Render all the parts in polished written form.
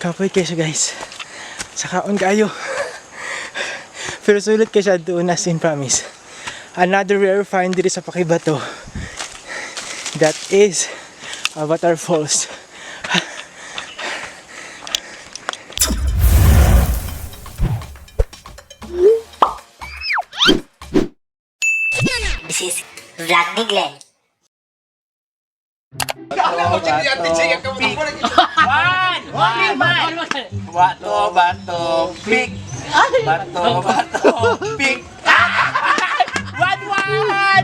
Kapoy kayo siya, guys. Sakaon kayo. Pero sulit kayo siya doon, as in promise. Another rare find diri sa Paquibato. That is Avatar Falls. This is Vlog ni Glenn. Bato, bato, pick. Bato, bato, pick. 1-1!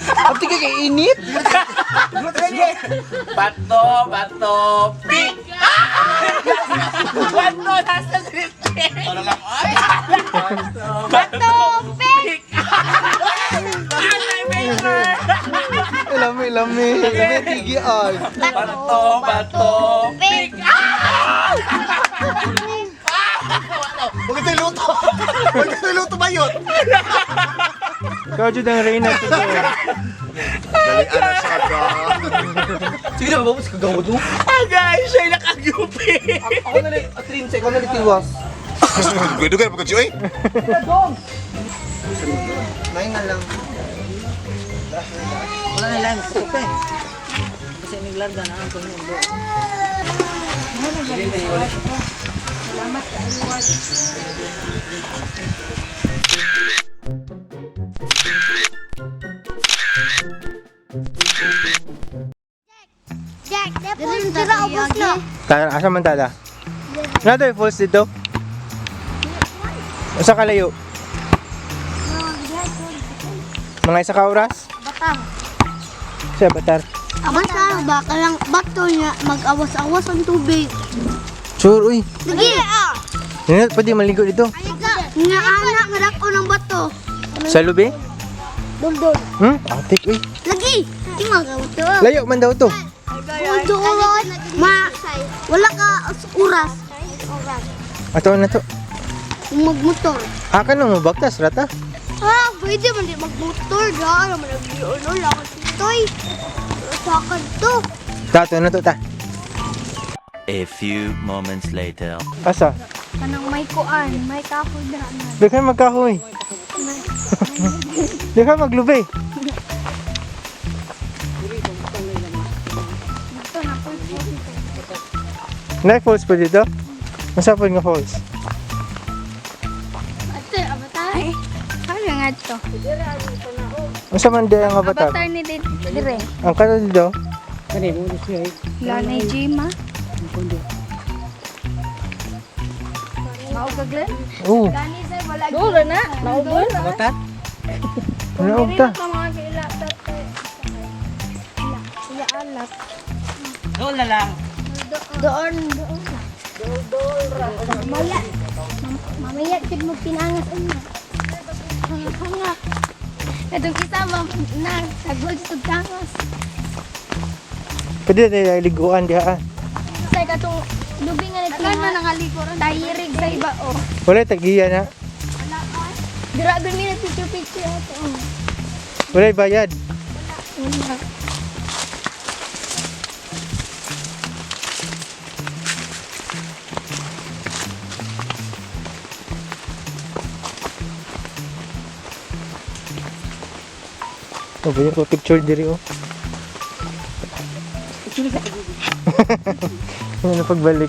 Ang tingin kay init. Bato, bato, pick. 1-2, nasa script. Bato, pick. Lami, lami. Lami, tigi ay. Bato, bato, pick. Huwag ito luto. Huwag ito luto ba yun? Ikaw jud ang reyna today. Dali, ano siya ka? Sige na, babos ka gawin mo. Ah, guys, siya'y nakagupi. Ako na lang, at rin, ikaw na lang tiwas. Dugay pa ka oy. May nga lang. Wala na lang, ito pa eh. Kasi naglarda na ang kanyang Jack, dira ubos na. Tara, asa man tala? Another falls dito? Usa kalayo? Mga isa ka oras? Batang. Siya, batar. Basta ba ka lang bato niya mag-awas-awas ang tubig. Sure, uy. Lagi. Nino, pwede maligo dito. Nga anak nga dako ng bato. Sa lubi? Duldul. Atik, uy. Lagi. Di magaw to. Layo man daw to. Duldul. Ma wala ka oras. Ato na to. Magmotor. Aka nang mabagtas, rata. Ah, pwede man di magmotor da. Ano man nag-ulo lang toy. Sa akin to. Ta, ato na to, ta. A few moments later. Asa? Kanang may kuan, may kahoy dira na. Di ka magkahoy. Di ka maglubi. Night falls po dito? Masapod nga falls. Ato, abatay. Ano nga to? Unsa man di ang avatar? Avatar ni dire. Ang kato dito? Wala na yung gym, ah. Mao ka, Glenn? Oo. Gani, sir, wala. Duro na. Maubol. Avatar? Ano ta? Mga kaila, tatay. Sila alak. Doon na lang. Doon, doon. Doon, Mamaya. Mamaya, tig mo pinangas ano. Hanga. Itong isa, ma, na, tagol sa tangas. Pwede tayo liguan diha ah. Sa katong lubi nga nito. Akan man nangaliko ron. Tayirig sa iba, oh. Wala tagiya na. Dira doon mi nagpicture-picture ato. Oh. Wala bayad. Wala. Oh, pwede ko picture diri oh. Ano pagbalik?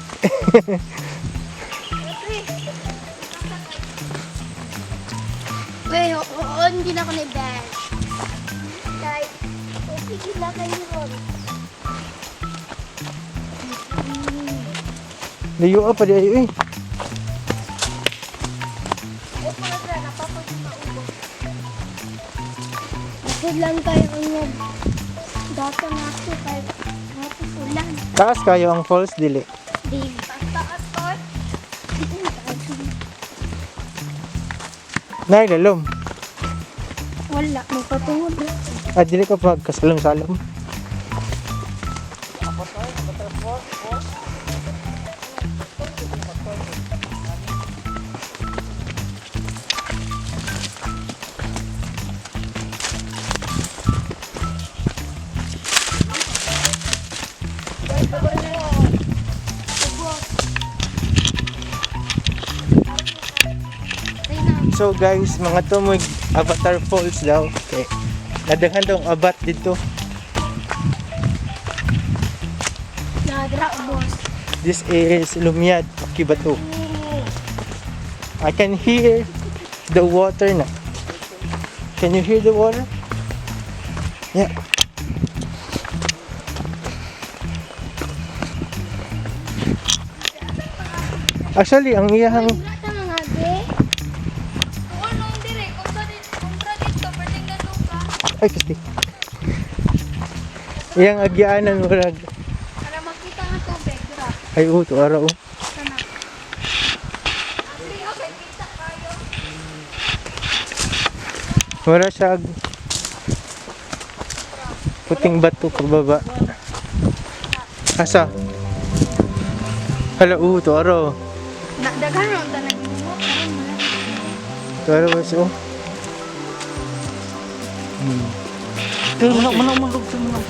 Wait, oo, hindi na ako ni Bash. Kahit, okay na kayo ron. Layo pa di ay eh. Bakit lang kayo ang data na ako kay tapos ulan. Taas kayo ang falls dili. Di taas ko. Nay lalom. Wala, magpatungod ra. Ah, dili ka pag kasalom-salom. So guys, mga tumoy Avatar Falls daw. Okay. Nadaghan daw ang abat dito. Nadra, boss. This is Lumiad, Paquibato. I can hear the water na. Can you hear the water? Yeah. Actually, ang iyahang Wala ta nga be. ay kasi iyang agyaanan murag Para makita nga tubig, dira. ay oh, to ara oh. Kana. Okay, kita kayo. Mura siya puting bato pababa. Asa? Hala, oh, to ara oh. Na daghan ra ta nagbuhat karon man. To ara was oh. Pero manok manok manok manok.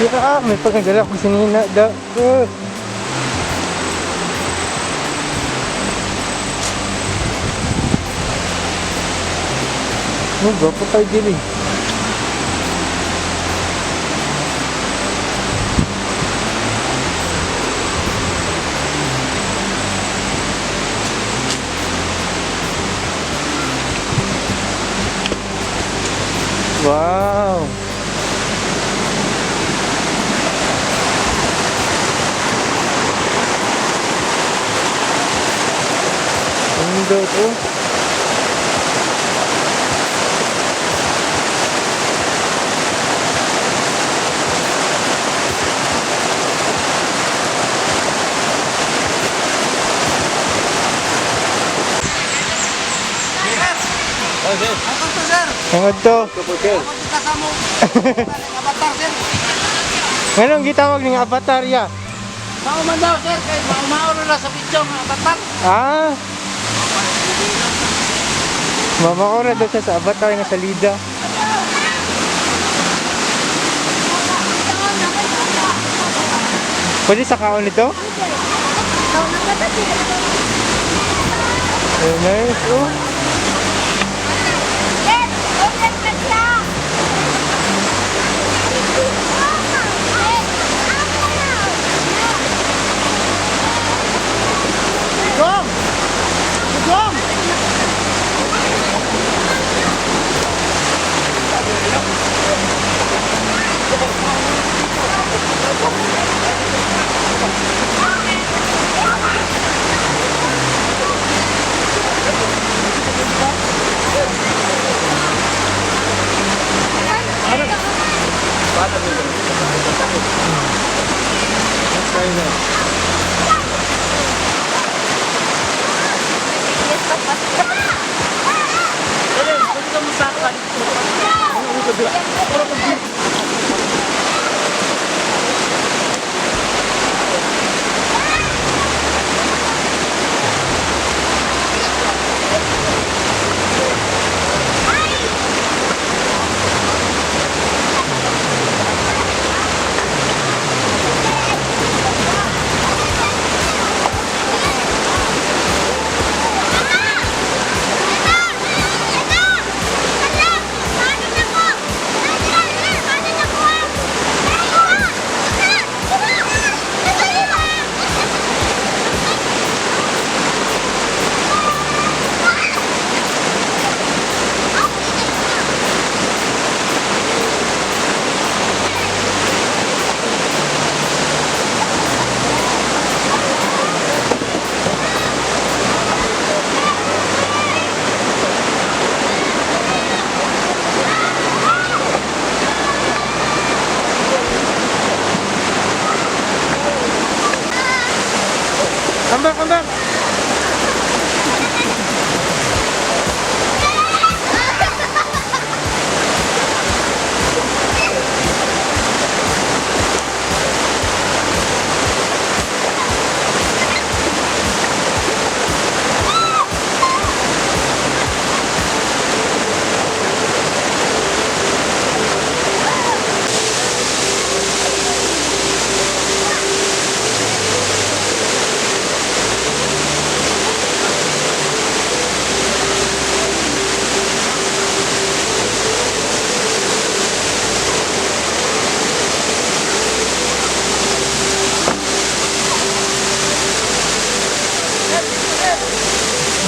Yeah, may pagkagala ko sinina da. Oh, gwapo tayo dili. Wow! Ang dot, oh. Ang to. Nganong gitawag ning avatar ya? Mao man daw sir kay mao na sa video nga avatar. Ah. Mama ko na daw siya sa avatar nga salida. Pwede sa kaon nito? Oh, nice. Oh. Let, open na siya. Gong! Gong! Let's try that.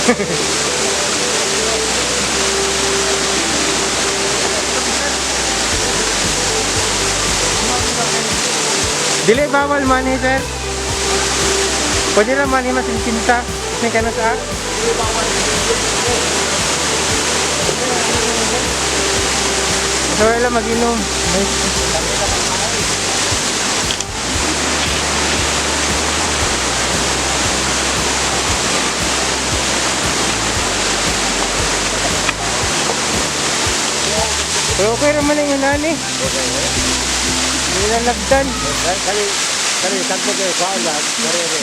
Dili bawal money, sir. Pwede lang money mas kinta. May kano sa ak? So wala mag-inom. Pero okay naman ang yun, eh. Hindi na lagdan. Kani kani tagpo kay kuan ba? Kare re.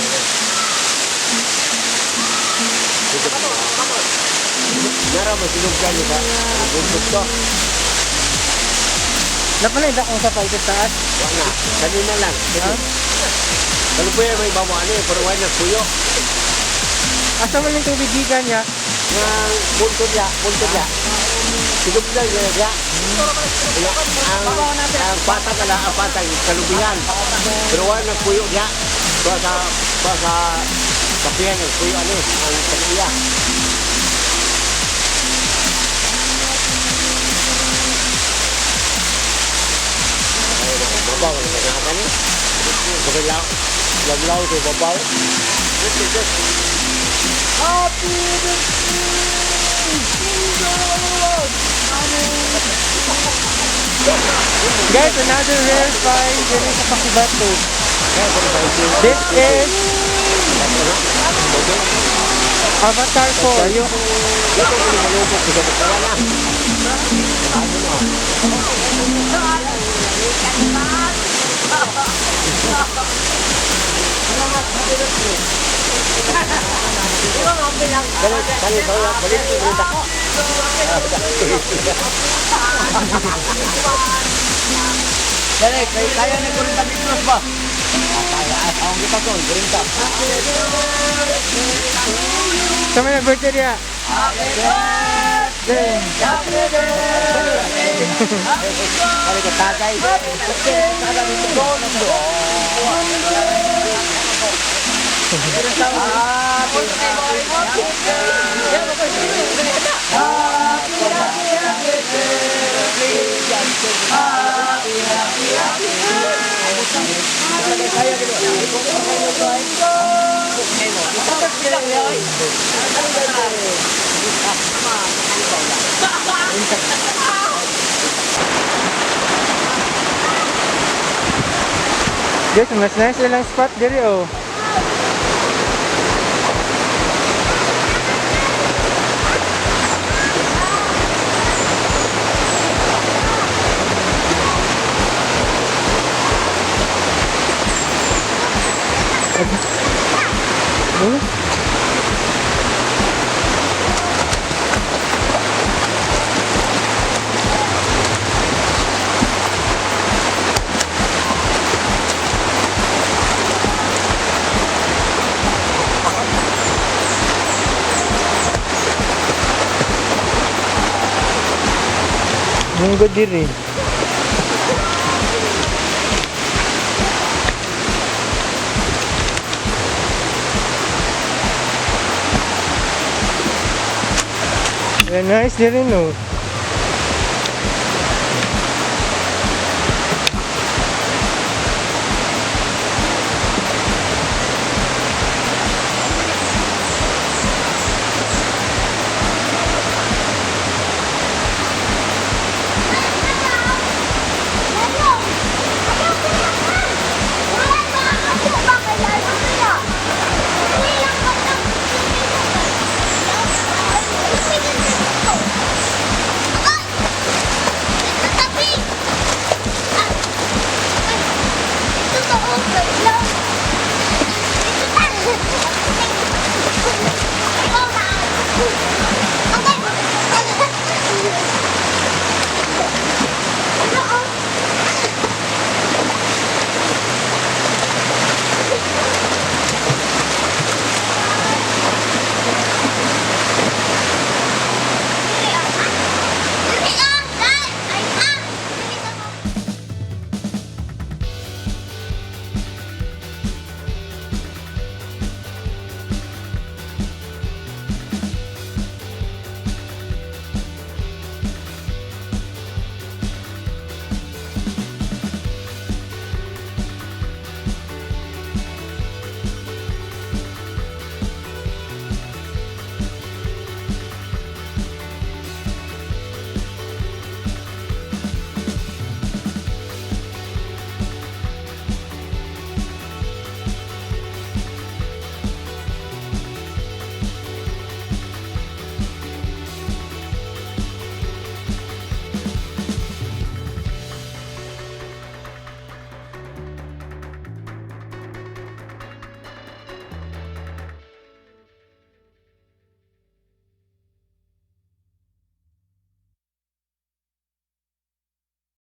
Nara mo sinugdan ni ba? Buntot to. Napalay akong sa paikot taas. Wa na. Kanina lang. Ha? Kalupoy may bawa ani pero wala na puyo. Asa man yung tubig gikan niya? Nga buntot ya, buntot ya. Sinugdan niya ya. Ang patag ala, ang patag kalubihan. Pero wala na puyo niya. Sa sa sa kapihan ng puyo ani ang kaniya. Ay, babaw na nga ni. Bakit lang lamlaw kay babaw. Guys, another rare find dito sa Pakibato. This is Avatar 4. Kani kani balik ko dako. Dali, kay kaya ni 40 metros ba? Kaya, ang kita ko, 40. Sa mga birthday niya. Kani ka tagay. Guys, mas nice ilang spot diri oh. Oh. Munggo diri. Very nice diri no.